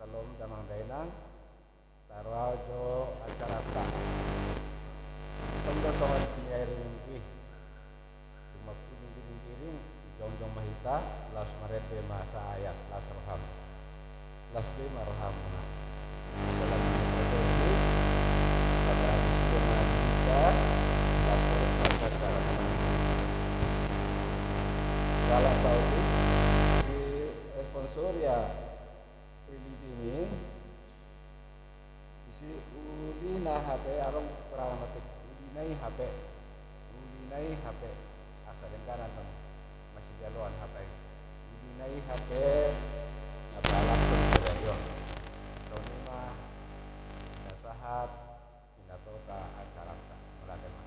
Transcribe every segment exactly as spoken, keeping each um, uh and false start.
Salam damang dainang. Taruhon jo acaranta. Tong do songon siniring i. Cuma kuning giring-giring, jongjong ma hita, laos marende ma saayat, las roham. Las be ma rohamuna. Dalam ini berdoa, pada disitu mandi hita, las terus masa cara. Dalam tahu di, di responsoria Prilidin i, disi uli na hape, adong keterangan na tek, uli na i hape, uli na i hape, asa dengganan na masijaloan hata i. Uli na i hape, na palas tu sadarion. Songon i ma, na sahat, Pinda tota acaranta, mauliate ma.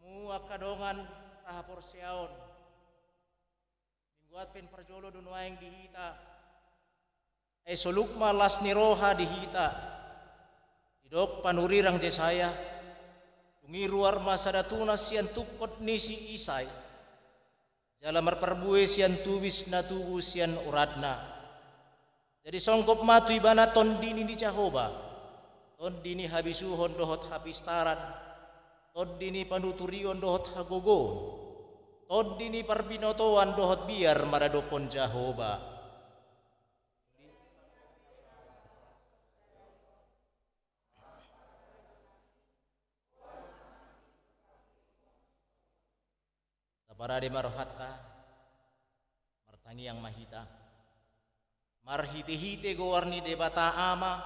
Hamu angka dongan sahaporseaon, Minggu Advent parjolo do nuaeng di hita. Ai soluk ma las ni roha di hita. Didok panurirang Jesaya, dung i ruar ma sada tunas sian tungkot ni si Isai, jala marparbue sian tubis na tubu sian uratna. Jadi songgop ma tu ibana tondi ni Jahowa, tondi ni habisuhon dohot hapistaran, tondi ni panuturion dohot hagogoon, tondi ni parbinotoan dohot biar maradophon Jahowa. Taparade ma rohanta, martangiang ma hita. Marhitehite goar ni Debata Ama,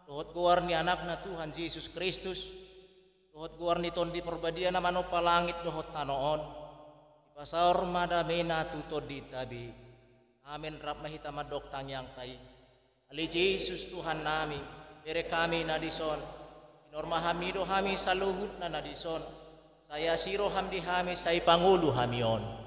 dohot goar ni Anakna Tuhan Jesus Kristus, dohot goar ni Tondi Parbadia na manompa langit dohot tano on, dipasaor ma damena tu tondinta be. Amen. Rap ma hita mandok tangiangta i. Ale Jesus Tuhannami, bereng hami na dison, hinormahami do hami saluhutna na dison, sai asi roham di hami, sai pangolu hami on.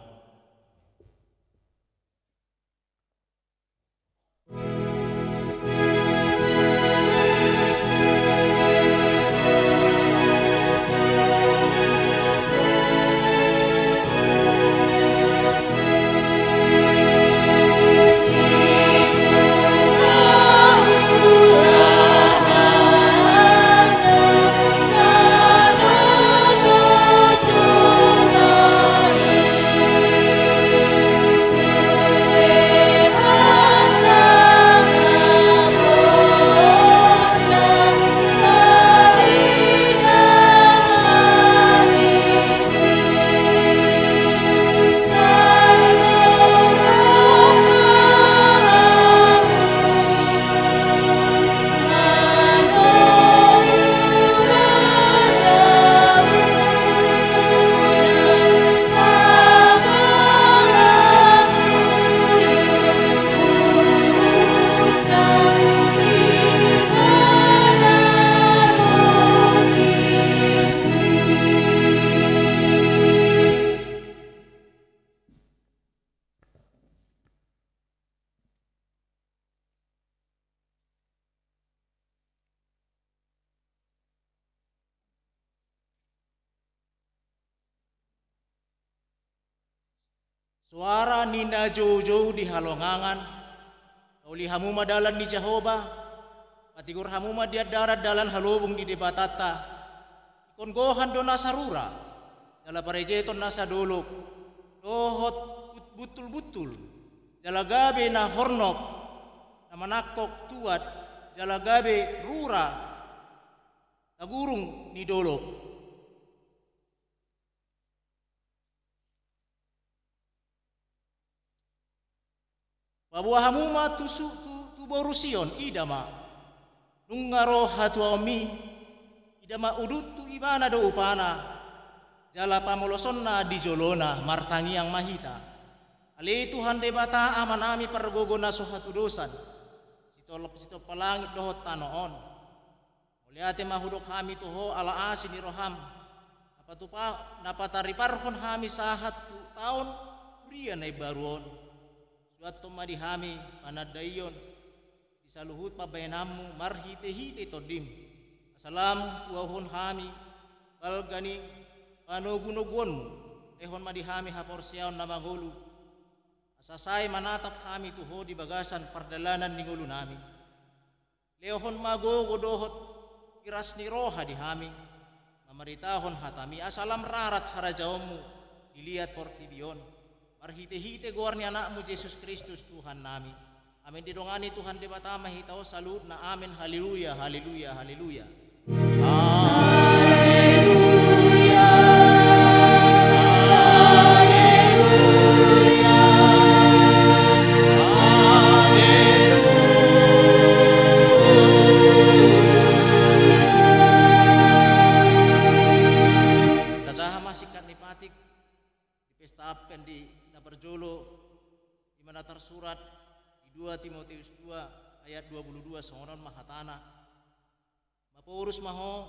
Soara ni na joujou di halongangan, pauli hamu ma dalan ni Jahowa, patigur hamu ma di andaran dalan halobung ni Debatanta. Ingkon gohan do nasa rura, jala parejeton nasa dolok, dohot but-, buntulbuntul, jala gabe na hornop, na manangkok tuat, jala gabe rura, tagurung ni dolok. Paboa hamu ma tu su-, tu, tu boru Sion, ida ma. Nunga ro hatuaonmi, ida ma, udut tu ibana do upana, jala pamolosonna di jolona. Martangiang ma hita. Ale Tuhan Debata Amanami pargogo na so hatudosan, sitolop-, sitompa langit dohot tano on. Mauliate ma hudok hami tu Ho ala asi ni roham, na patupa-, na patariparhon hami sahat tu taon huria na imbaru on. Suanhon ma di hami panandaion di saluhut pambahenanmu marhitehite Tondim, asa lam huauhon hami balga ni panogunoguonmu. Lehon ma di hami haporseaon na mangolu, asa sai manatap hami tu Ho di bagasan pardalanan ni ngolunami. Lehon ma gogo dohot piras ni roha di hami mamaritahon hatami, asa lam rarat harajaonmu di liat portibi on, marhitehite goar ni Anakmu Jesus Kristus Tuhannami. Amen. Didongani Tuhan Debata ma hita on saluhutna. Amen. Haleluya, haleluya, haleluya. Haleluya. Haleluya. Haleluya. Tajaha ma singkat ni patik di pesta Advent di na parjolo, di mana tarsurat di dua Timoteus dua ayat dua puluh dua, songon on ma hatana. Maporus ma ho,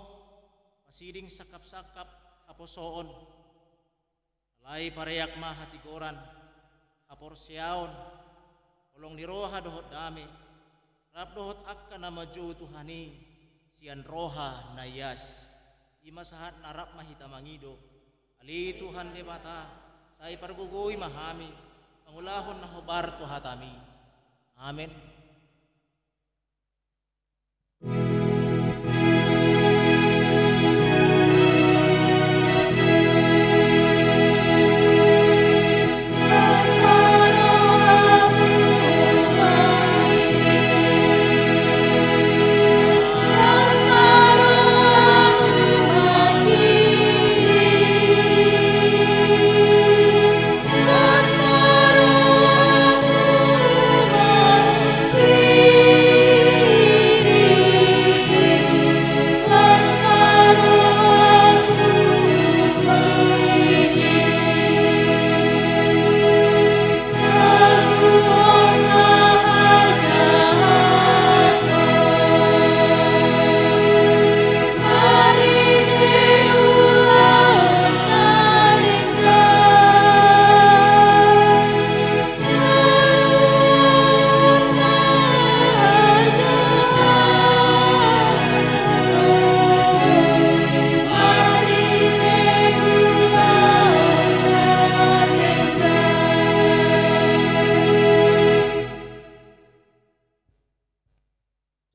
pasiding sangkapsangkap Haposoon, alai pareak ma hatigoran, haporseaon, holong ni roha dohot dame, rap dohot angka na manjou Tuhan i sian roha na ias. I ma sahatna, rap ma hita mangido. Ale Tuhan Debata, sai pargogoi ma hami, pangulahon na hombar tu hatami. Amen.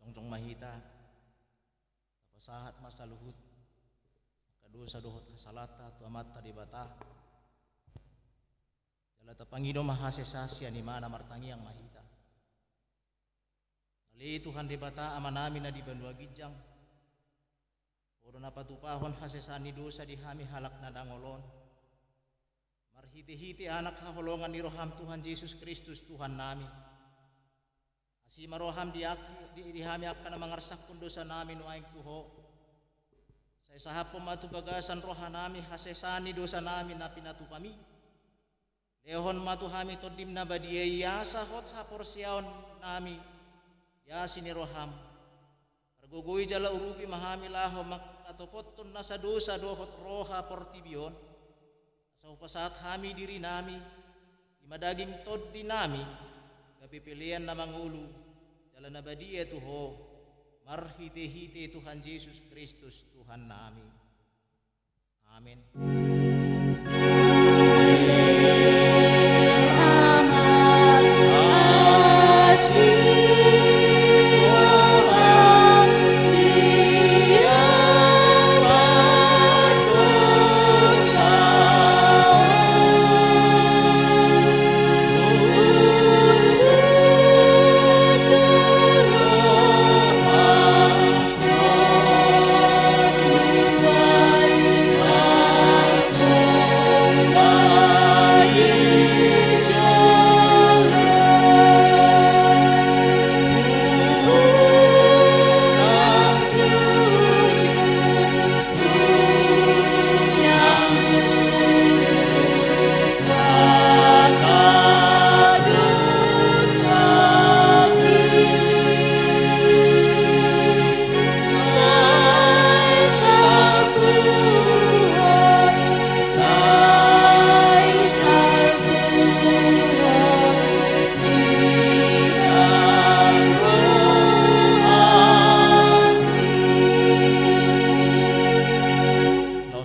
Jongjong ma hita, tapasahat ma saluhut angka dosa dohot hasalaanta tu Amanta Debata. Jala tapangido ma hasesaan sian Ibana. Martangiang ma hita. Ale Tuhan Debata, Amanami na di banua ginjang, Ho do na patupahon hasesaan ni dosa di hami halak na dangol on, marhitehite Anak haholongan ni roham, Tuhan Jesus Kristus Tuhannami. Asi ma roham di, di, di hami angka na mangarsakhon dosanami nuaeng tu Ho. Sai sahaphon ma tu bagasan rohanami hasesaan ni dosanami na pinatupami. Lehon ma tu hami Tondim na badia i, asa hot haporseaonnami di asi ni roham. Pargogoi jala urupi ma hami laho mangkatophon nasa dosa dohot roha portibi on. Asa hupasahat hami dirinami, i ma daging tondinami, gabe pelean na mangolu jala na badia tu Ho, marhitehite Tuhan Jesus Kristus Tuhannami. Amen.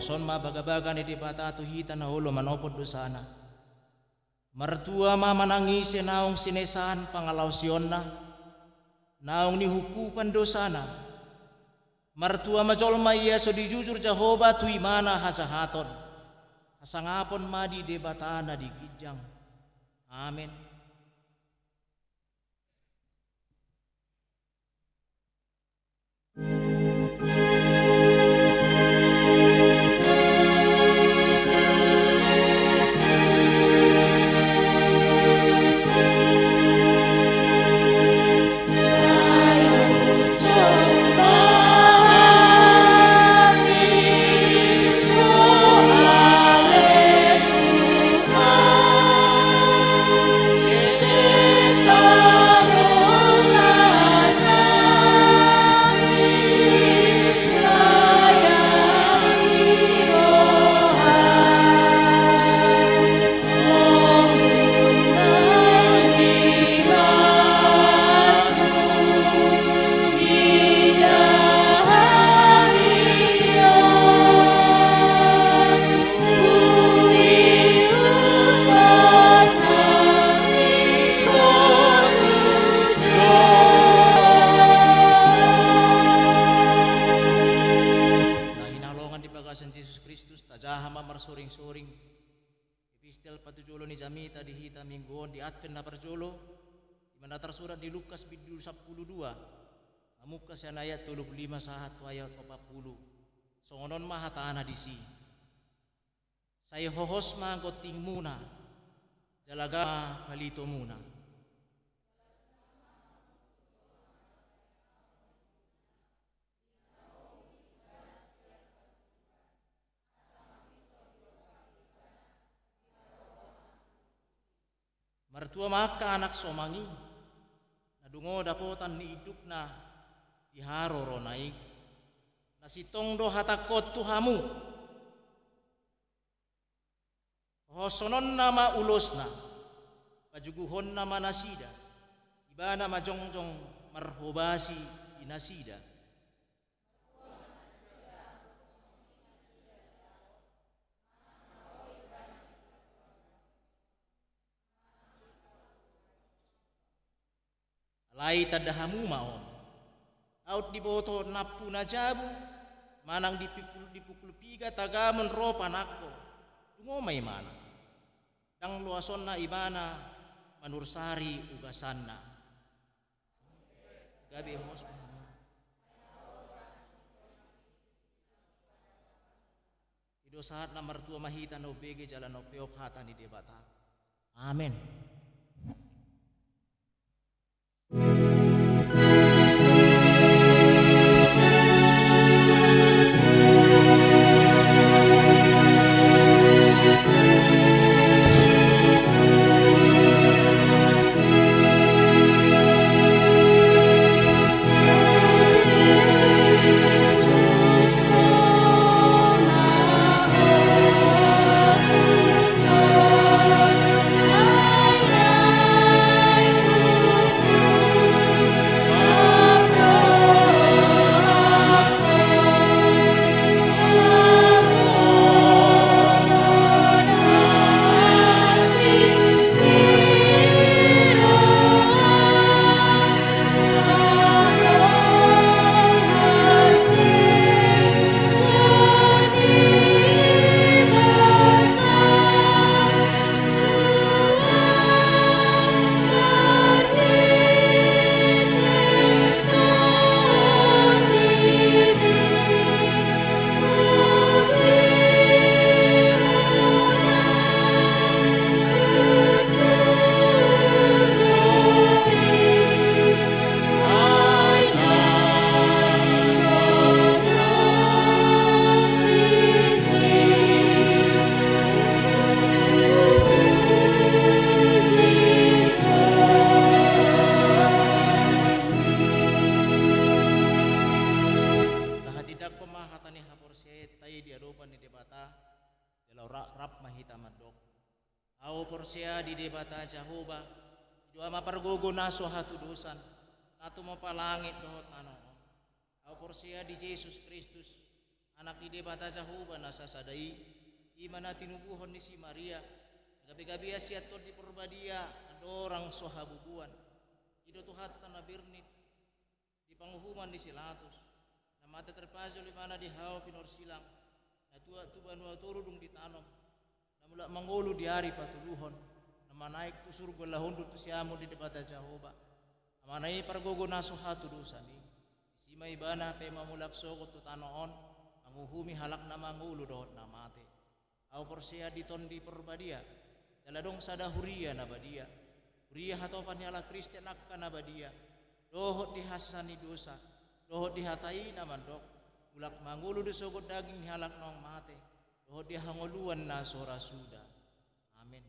Laos on ma bagabaga ni Debata tu hita na olo manopot dosana. Martua ma manang ise naung sinesaan pangalaosionna, naung nihukupan dosana. Martua ma jolma ia so dijujur Jahowa tu ibana hajahaton. Hasangapon ma di Debata na di ginjang. Amen. Aha ma marsoring-soring. Epistel patujolo ni jamita di hita minggu on di Advent na parjolo, di mana tarsurat di Lukas bindu sampulu dua, mamungka sian ayat tolu pulu lima sahat tu ayat opat pulu. Songon on ma hatana disi: Sai hohos ma gontingmuna, jala gama palitomuna. Martua ma angka anak somang i, na dungo dapotan ni indukna di harorona i. Na sintong do hatangkon tu hamu: Hohosononna ma ulosna, pajuguhonna ma nasida, ibana ma jongjong marhobasi di nasida. Alai tanda hamu ma on: Aut diboto nampuna jabu manang dipukul, dipukul piga tagamon ro panangko, dungo ma imana. Ndang loasonna ibana manursari ugasanna. Gabe hohos ma. I do sahatna. Martua ma hita na umbege jala na umpeop hata ni Debata. Amen. Tahatindangkon ma hata ni haporseaonta i di adopan ni Debata, jala ra-, rap ma hita mandok. Ahu porsea di Debata Jahowa, i do Ama pargogo na so hatudosan, na tumompa langit dohot tano on. Ahu porsea di Jesus Kristus, Anak ni Debata Jahowa na sasada i, i ma na tinubuhon ni si Maria, na gabegabean sian Tondi Porbadia, andorang so habubuan. I do Tuhanta na bernit, di panguhuman ni si Latus, na mate tarpajal, ibana di hau pinorsilang, na tuat tu banua toru dung ditanom, na mulak mangolu di ari patoluhon, na manaek tu surgo laho hundul tu siamun ni Debata Jahowa, Amana i pargogo na so hatudosan i. Disi ma ibana pe mamulak sogot tu tano on, manguhumi halak na mangolu dohot na mate. Ahu porsea di Tondi Porbadia, jala adong sada huria na badia. Huria hatopan ni halak Kristen angka na badia, dohot di hasesaan ni dosa, dohot di hata i na mandok: Mulak mangolu do sogot daging ni halak naung mate, dohot di hangoluan na so ra suda. Amen.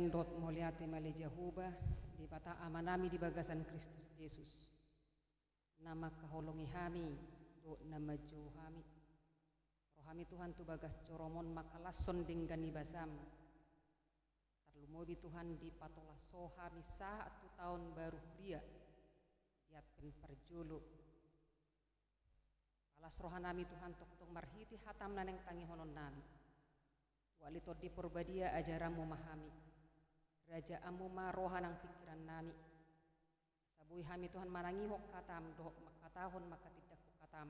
Dohot mauliate ma ale Jahowa, Debata Amanami di bagasan Kristus Jesus, na mangkaholongi hami dohot na manjou hami. Ro hami Tuhan tu bagas joroM on mangkalashon denggan ni basam. Tarlumobi Tuhan dipatolhas Ho hami sahat tu taon baru huria, di Advent parjolo. Palas rohanami Tuhan tongtong marhite hataM na naeng tangihononnami. Wali Tondi Porbadia, ajaranMu ma hami. RajaanMu ma roha nang pingkirannami. Asa boi hami Tuhan manangihon hataM dohot mangkatahon mangkatindangkon hataM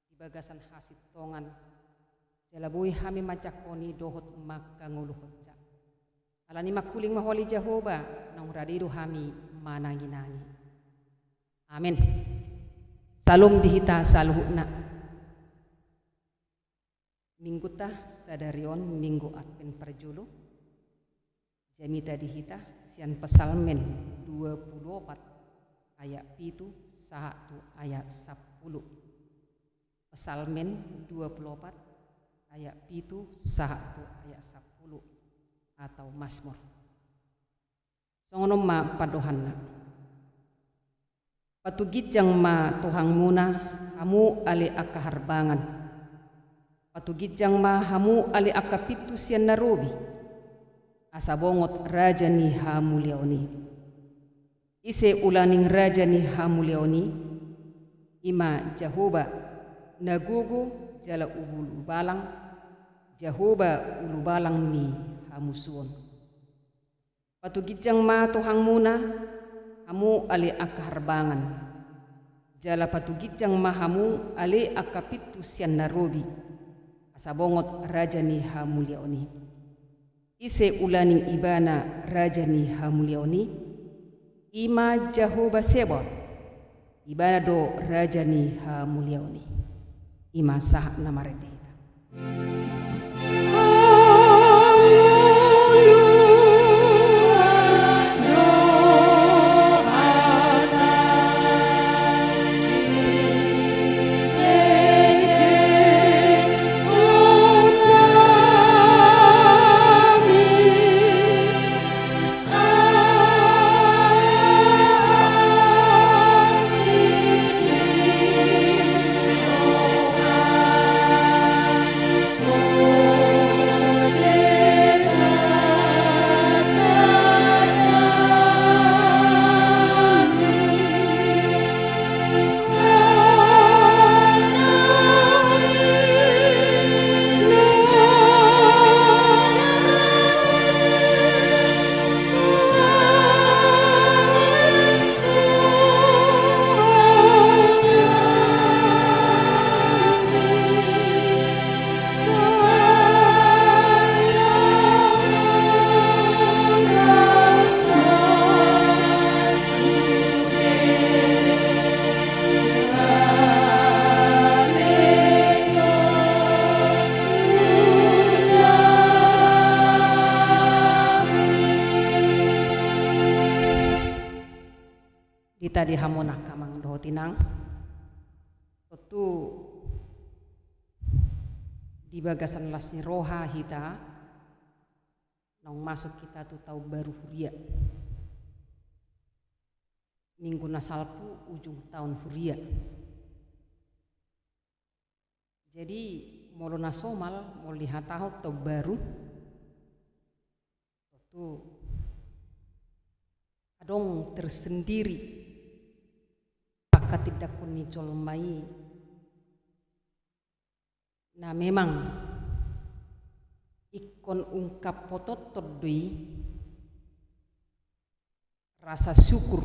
di bagasan hasintongan. Jala boi hami manjangkon i dohot mangkangoluhon Ho. Alani i mangkuling ma Ho ale Jahowa, naung rade do hami mananginangi. Amen. Syalom di hita saluhutna. Minggunta sadari on Minggu Advent parjolo. Jamita di hita sian Psalmen dua pulu opat ayat pitu sahat tu ayat sampulu. Psalmen dua pulu opat ayat pitu sahat tu ayat sampulu, atau Mazmur. Songon on ma pandohanna. Patuginjang ma tohangmuna, hamu ale angka harbangan. Patuginjang ma hamu ale angka pintu sian na robi, asa bongot Raja ni hamuliaon i. Ise ulaning Raja ni hamuliaon i? I ma Jahowa, na gogo jala ulubalang, Jahowa ulubalang ni hamusuon. Patuginjang ma tohangmuna, hamu ale angka harbangan. Jala patuginjang ma hamu ale angka pintu sian na robi, asa bongot Raja ni hamuliaon i. Ise ulaning Ibana Raja ni hamuliaon i? I ma Jahowa Zebaot. Ibana do Raja ni hamuliaon i. I ma sahat na marende hita. Di tadi hamu angka amang dohot inang, tontu di bagasan las ni roha hita naung masuk hita tu taon baru huria. Minggu na salpu ujung taon huria. Jadi molo na somal, molo dihatahon taon baru, tontu adong tersendiri pangkatindangkon ni jolma i na memang ingkon ungkap pototon do i rasa syukur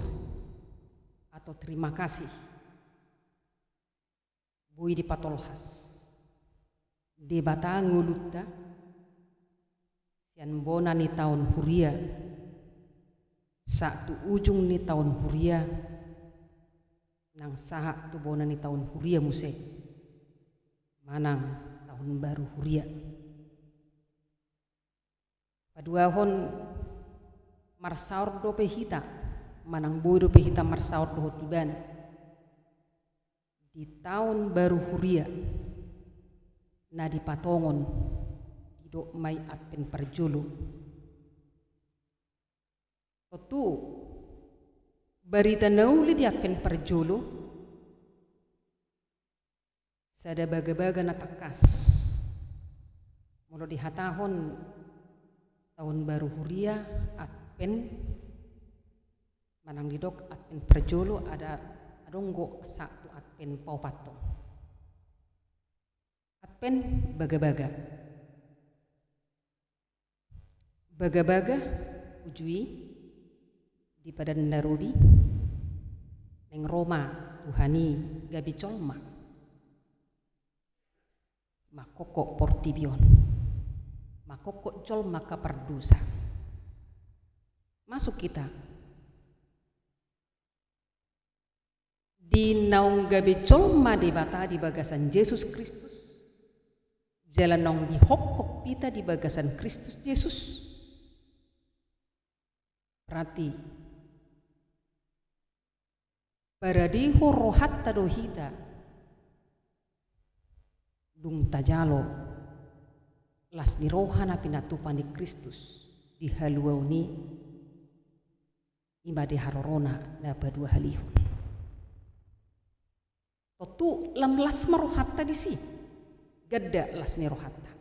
atau terima kasih. Boi dipatolhas Debata ngolunta sian bona ni taon huria sahat tu ujung ni taon huria, nang sahat tu bona ni taon huria muse manang taon baru huria. Paduahon, marsaor dope hita manang boi dope hita marsaor dohot Ibana di taon baru huria na dipatongon didok ma i Advent parjolo. Tontu, barita na uli di Advent parjolo, sada bagabaga na tangkas. Molo dihatahon taon baru huria, Advent, manang didok Advent parjolo, ada, adong do sahat tu Advent paopathon. Advent bagabaga. Bagabaga, uju i, di padan na robi, naeng ro ma Tuhan i gabe jolma, mangkophop portibi on, mangkophop jolma na pardosa. Masuk hita di naung gabe jolma Debata di bagasan Jesus Kristus, jala naung dihophop hita di bagasan Kristus Jesus. Berarti, paradehon rohanta do hita, dung tajalo las ni roha na pinatupa ni Kristus di haluaon i, i ma di harorona na paduahalihon. Tontu lam las ma rohanta disi, ganda las ni rohanta.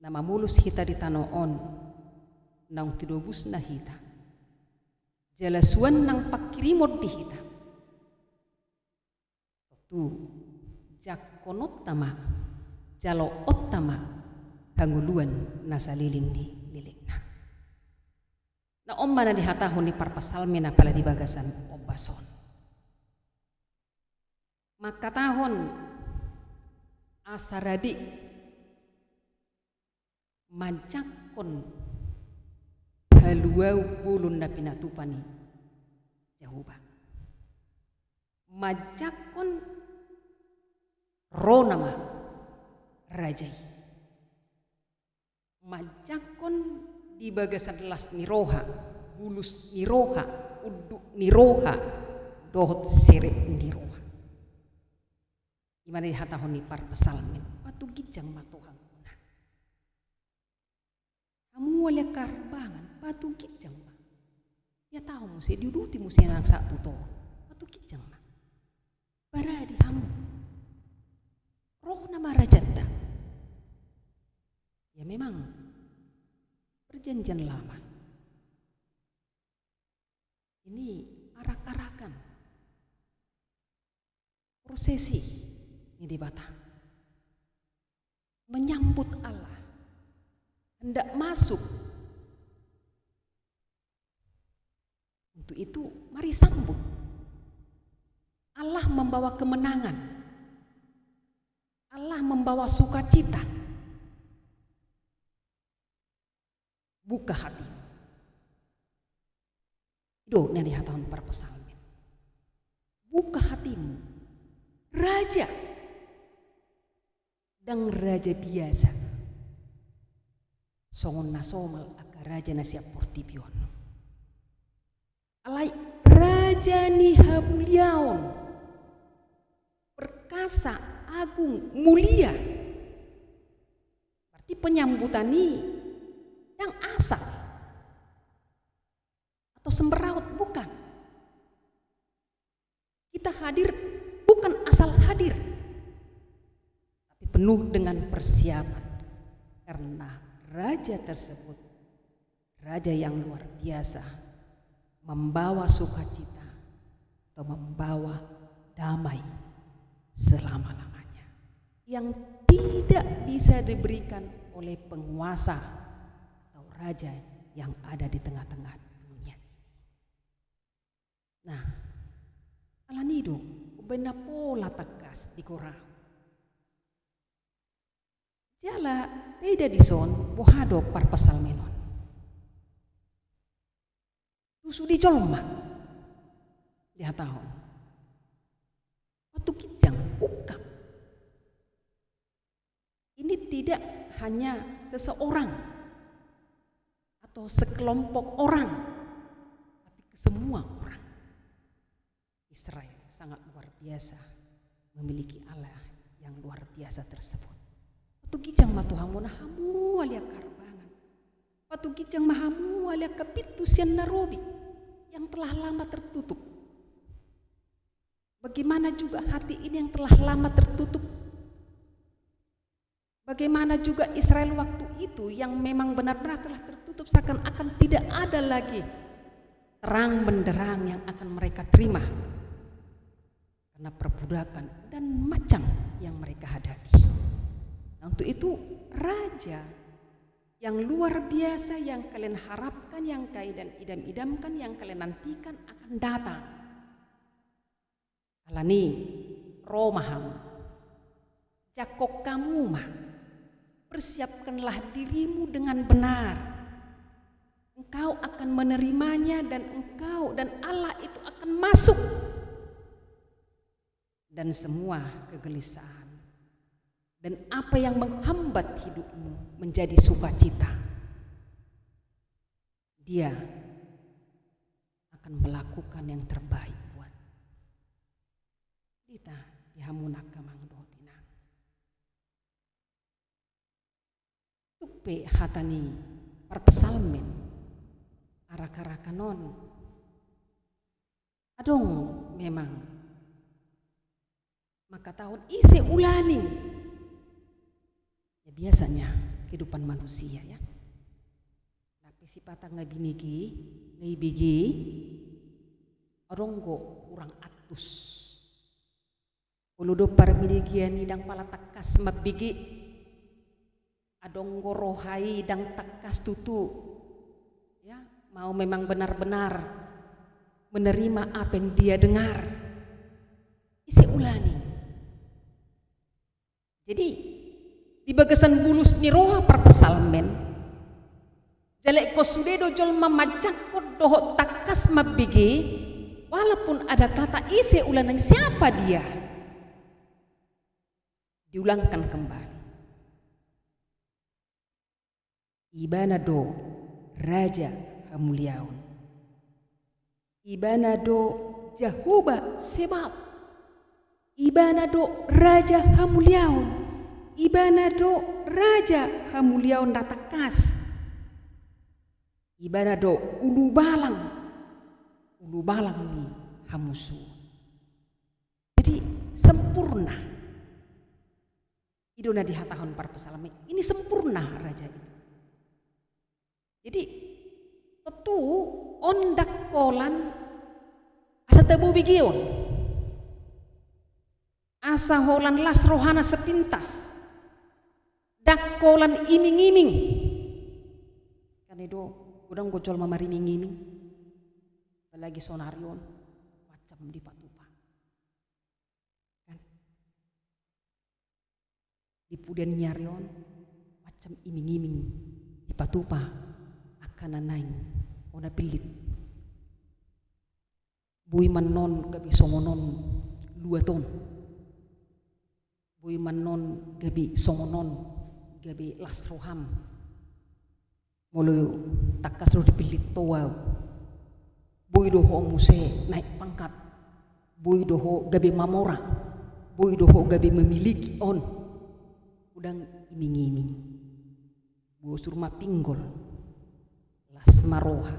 Na mamolus hita di tano on, naung tinobusna hita, jala suan nang pangkirimon di hita. Tontu, jangkononta ma, jaloonta ma hangoluan na saleleng ni lelengna. Na on ma na dihatahon ni parpsalmen apala di bagasan ombas on. Mangkatahon asa rade manjangkon haluaon bolon na pinatupa ni Jahowa. Manjangkon ro nama raja i. Manjangkon di bagasan las ni roha, bulus ni roha, unduk ni roha, dohot serep ni roha. I ma na dihatahon ni parpsalmen, patuginjang ma Tuhanmuna. Hamu ale angka harbangan, patuginjang ma. Dihatahon muse, diuduti muse nang sahat tu toru. Patuginjang ma. Parade hamu. Ro nama rajanta. Ya, memang Perjanjian Lama ini arak-arakan prosesi ni Debata menyambut Allah hendak masuk. Untuk itu, mari sambut. Allah membawa kemenangan. Allah membawa sukacita. Buka hatimu. I do na dihatahon parpsalmen. Buka hatimu. Raja. Ndang raja biasa. Songon na somal angka raja na sian portibi on. Alai raja ni hamuliaon, perkasa, agung, mulia. Berarti penyambutan i ndang asal atau sembarangan, bukan. Kita hadir bukan asal hadir, tapi penuh dengan persiapan. Karena raja tersebut, raja yang luar biasa, membawa sukacita atau membawa damai selama-lamanya yang tidak bisa diberikan oleh penguasa atau raja yang ada di tengah-tengah dunia ini. Nah, alani i do, umbaen na pola tangkas di gorahu. Jala taida dison, boha do parpsalmen on. Tu sude jolma dihatahon. Patuginjang, ungkap. Ini tidak hanya seseorang atau sekelompok orang, tapi ke semua orang. Israel sangat luar biasa, memiliki Allah yang luar biasa tersebut. Patuginjang ma Tuhanmuna, hamu ale angka harbangan. Patuginjang ma hamu ale angka pintu sian na robi yang telah lama tertutup. Bagaimana juga hati ini yang telah lama tertutup? Bagaimana juga Israel waktu itu yang memang benar-benar telah tertutup, seakan-akan tidak ada lagi terang benderang yang akan mereka terima karena perbudakan dan macam yang mereka hadapi. Nah, untuk itu, raja yang luar biasa yang kalian harapkan, yang kalian idam-idamkan, yang kalian nantikan akan datang. Alani i, ro ma hamu. Jangkon hamu ma. Persiapkanlah dirimu dengan benar. Engkau akan menerimanya dan engkau dan Allah itu akan masuk. Dan semua kegelisahan dan apa yang menghambat hidupmu menjadi sukacita. Dia akan melakukan yang terbaik buat hita. Di hamu na amang dohot inang. Tung pe hata ni parpsalmen arak-arakan on. Adong memang mangkatahon ise ulaning. Ya, biasanya kehidupan manusia, ya. Nang pe sipata nga binege, nga ibege, adong do hurang antus. Olo do parbinegean i ndang pala tangkas mambege. Adong do roha i ndang tangkas tutu, ya, mau memang benar-benar menerima apa yang dia dengar. Ise ulaning. Jadi, di bagasan bulus ni roha parpsalmen, jala ingkon sude do jolma manjangkon dohot tangkas mambege, walaupun ada kata ise ulaning, siapa dia. Diulangkan kembali. Ibana do Raja hamuliaon. Ibana do Jahowa Sebaot. Ibana do Raja hamuliaon. Ibana do Raja hamuliaon na tangkas. Ibana do ulubalang, ulubalang ni hamusuon. Jadi, sempurna. I do na dihatahon parpsalmen, ini sempurna raja itu. Jadi, tontu on ndang holan asa tabo begeon. Asa holan las rohana sepintas. Ndang holan iming-iming. Kan i do, godang do jolma mariming-iming. Apalagi saonari on, macam dipatupa. Kan? Di pudian ni ari on, macam iming-iming dipatupa angka na naeng ona pillit. Boi ma annon gabe songon on luat on. Boi ma annon gabe songon on, gabe las roham. Molo tangkas do dipillit ho, boi do ho muse naek pangkat, boi do ho gabe mamora, boi do ho gabe memiliki on. Godang iming-iming. Bosur ma pinggol, las ma roha.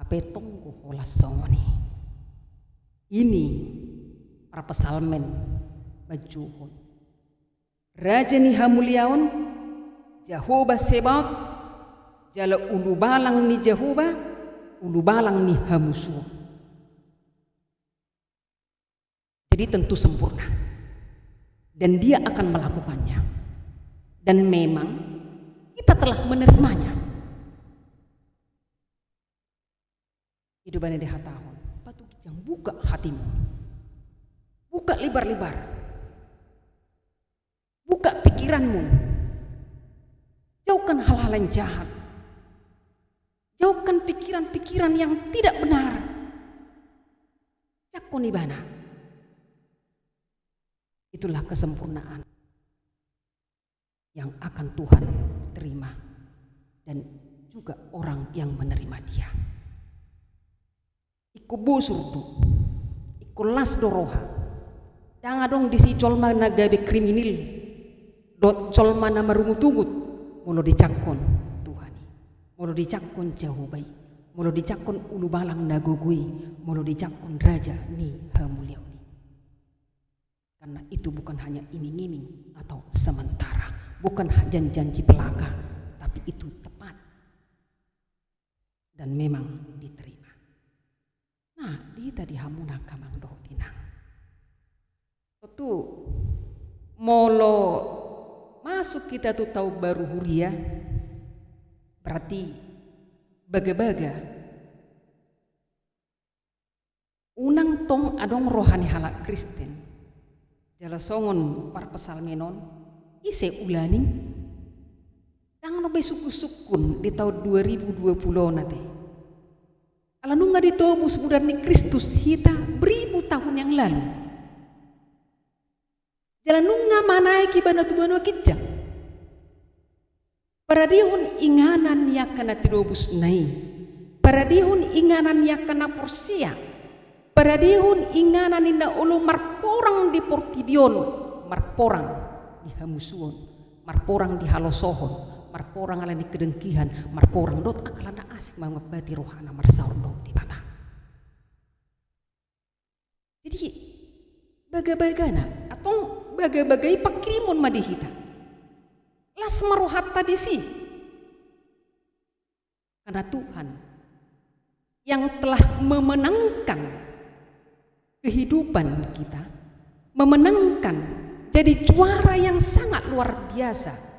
Hape tong do holan songon i. Ini parpsalmen manjouhon Raja ni hamuliaon, Jahowa Sebaot, jala ulubalang ni Jahowa, ulubalang ni hamusuon. Jadi tentu sempurna. Dan Dia akan melakukannya. Dan memang kita telah menerimanya. I do bana dihatahon, patuginjang, buka hatimu. Buka lebar-lebar. Buka pikiranmu. Jauhkan hal-hal yang jahat. Jauhkan pikiran-pikiran yang tidak benar. Jangkon Ibana. Itulah kesempurnaan yang akan Tuhan terima dan juga orang yang menerima Dia. Ingkon bosur do, ingkon las do roha. Ndang adong disi jolma na gabe kriminal, dohot jolma na marungutungut, molo dijangkon Tuhan i, molo dijangkon Jahowa i, molo dijangkon ulubalang na gogo i, molo dijangkon Raja ni hamuliaon i. Karena itu bukan hanya iming-iming atau sementara, bukan ha-, janji-janji belaka, tapi itu tepat dan memang diterima. Nah, di hita, di hamu angka amang dohot inang. Tontu, molo masuk hita tu taon baru huria, berarti bagabaga. Unang tong adong roha ni halak Kristen. Jala songon parpsalmen on, ise ulaning? Ndang adong be sungkun-sungkun di taon dua ribu dua puluh on ate. Ala nunga ditobus mudar ni Kristus hita beribu tahun yang lalu. Jala nunga manaek ibana tu banua ginjang. Paradehon inganan ni angka na tinobusna i. Paradehon inganan ni angka na porsea. Paradehon inganan ni na olo marporang di portibi on, marporang di hamusuon, marporang di halosohon, marporang ala ni kedengkian, marporang dohot angka na asing mangambati rohana marsaor dohot Debata. Jadi, bagabagana, antong bagabaga i pangkirimon ma di hita. Las ma rohanta disi. Karena Tuhan yang telah memenangkan kehidupan kita, memenangkan, jadi juara yang sangat luar biasa